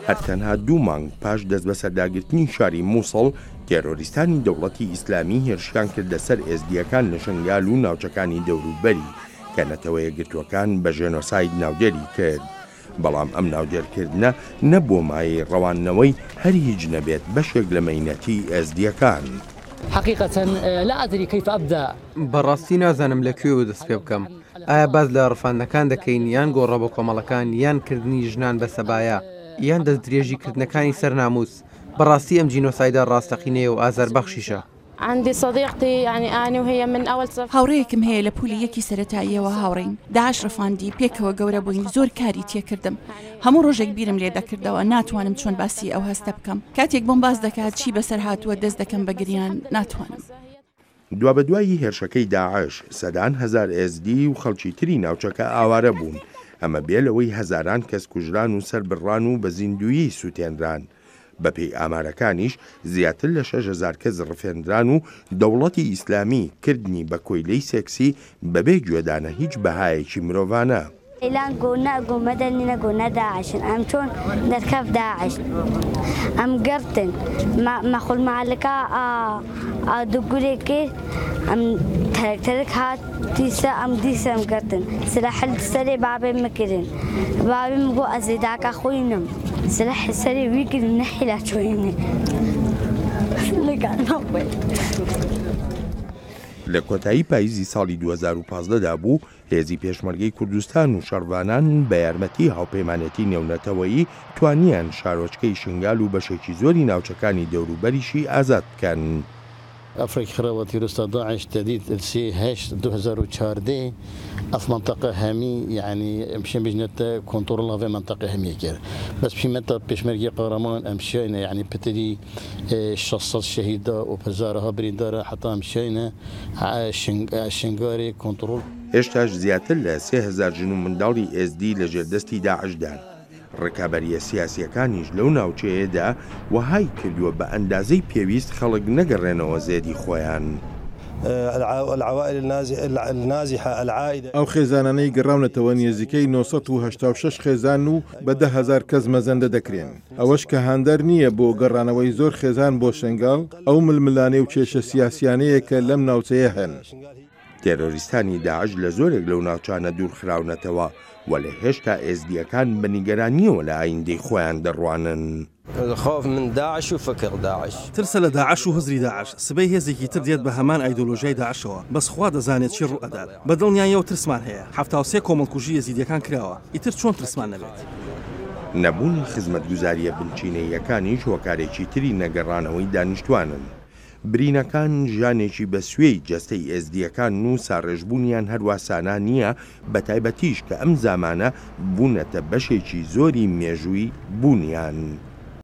هەر تەنها دوو مانگ پاش دەستبەسەرداگرتنی شاری موسڵ، تێرۆریستانی دەوڵەتی ئیسلامی هێرشیان کردە سەر ئێزدییەکان لە شنگال و ناوچەکانی دەوروبەری کە نەتەوەیەکگرتووەکان بە ژێنۆساید ناودێری کرد. بەڵام ئەم ناودێرکردنە نەبووە مایەی ڕەواندنەوەی هەر هیچ نەبێت بەشێک لە مەینەتیی ئێزدییەکان. حقیقە لا ادری کیف ابدا. بەڕاستی نازانم لە کوێوە دەست پێ بکەم. ئایا باس لە ڕفاندنەکان دەکەین یان گۆڕە بەکۆمەڵەکان یان کردنی ژنان بە سەبایا یان دەستدرێژیکردنەکانی سەر ناموس؟ بەڕاستی ئەم جینۆسایدە ڕاستەقینەیە و ئازاربەخشیشە. هاوڕێیەکم هەیە لە پولی یەکی سەرەتاییەوە هاوڕێین، داعش ڕفاندی، پێکەوە گەورە بووین، زۆر کاری تێکردم، هەموو ڕۆژێک بیرم لێ دەکردەوە، ناتوانم چۆن باسی ئەو هەستە بکەم، کاتێک بۆم باس دەکات چی بەسەر هاتووە دەست دەکەم بە گریان، ناتوانم. دوابەدوای هێرشەکەی داعش، سەدان هەزار ئێزدی و خەڵکی تری ناوچەکە ئاوارە بوون، ئەمە بێ لەوەی هەزاران کەس کوژران و سەربڕان و بە زیندوویی سووتێنران. بەپێی ئامارەکانیش زیاتر لە 6000 کەس ڕفێندران و دەوڵەتی ئیسلامی کردنی بە کۆیلەی سێکسی بەبێ گوێدانە هیچ بەهایەکی مرۆڤانە. ئیلان گو نە گو مەدەنی نە گو نە داعشن ئەم چۆن دەرکەف داعش ئەم گرتن مە مەخول مالکا ئا ئا دوگورێ کرد ئەم تەرک تەرک هات دیسە ئەم دیسە ئەم گرتن سلاح سەرێ بابێ مکرن بابێ مگو ئەزێ داکا خوینم سلاح سەرێ وی کرن نەحیلا چۆینێ لە کۆتایی پاییزی ساڵی 2015 دا بوو هێزی پێشمەرگەی کوردستان و شەڕڤانان بە یارمەتی هاوپەیمانێتی نێونەتەوەیی توانیان شارۆچکەی شنگال و بەشێکی زۆری ناوچەکانی دەوروبەریشی ئازاد بکەن. ئەف ڕێکخراوە تیرۆستا داعش تەدید سێ هەشت 2014 ئەف مەنتەقە هەمی یەعنی ئەم شێن بێژنە تە کۆنتۆڕڵا ڤێ مەنتەقە هەمیە کرد بەس پیمەتە پێشمەرگی قارەمان ئەم شێنە یەعنی پتری 600 شەهیدا و هەزارەها بریندارە حەتا ئەم شێنە شنگارێ کۆنتڕۆڵ. هێشتاش زیاتر لە 3000 ژن و منداڵی ئێزدی لەژێر دەستی داعشدان. ڕکابەرییە سیاسییەکانیش لەو ناوچەیەدا وەهای کردووە بە ئەندازەی پێویست خەڵک نەگەڕێنەوە زێدی خۆیان. ئەو خێزانانەی گەڕاونەتەوە نێزیکەی 986 خێزان و بە 10,000 کەس مەزەندە دەکرێن، ئەوەش کە هاندەر نییە بۆ گەڕانەوەی زۆر خێزان بۆ شنگال، ئەو ململانێ و کێشە سیاسییانەیە کە لەم ناوچەیە هەن. تێرۆریستانی داعش لە زۆرێک لەو ناوچانە دوورخراونەتەوە، وەلێ هێشتا ئێزدییەکان بە نیگەرانییەوە لە ئایندەی خۆیان دەڕوانن. الخوف من داعش و فکر داعش. ترسە لە داعش و هزری داعش، سبەی هێزێکی تر دێت بە هەمان ئایدۆلۆژیای داعشەوە، بەس خوا دەزانێت چی ڕوو ئەدات. بە دڵنیاییەوە ترسمان هەیە. 73 کۆمەڵکوژی ئێزیدیەکان کراوە، ئیتر چۆن ترسمان نەبێت؟ نەبوونی خزمەتگوزارییە بنچینەییەکانیش هۆکارێکی تری نەگەڕانەوەی دانیشتوانن. برینەکان ژانێکی بە سوێی جەستەی ئێزدییەکانن و ساڕێژبوونیان هەروا سانا نییە، بەتایبەتیش کە ئەم زامانە بوونەتە بەشێکی زۆری مێژووی بوونیان.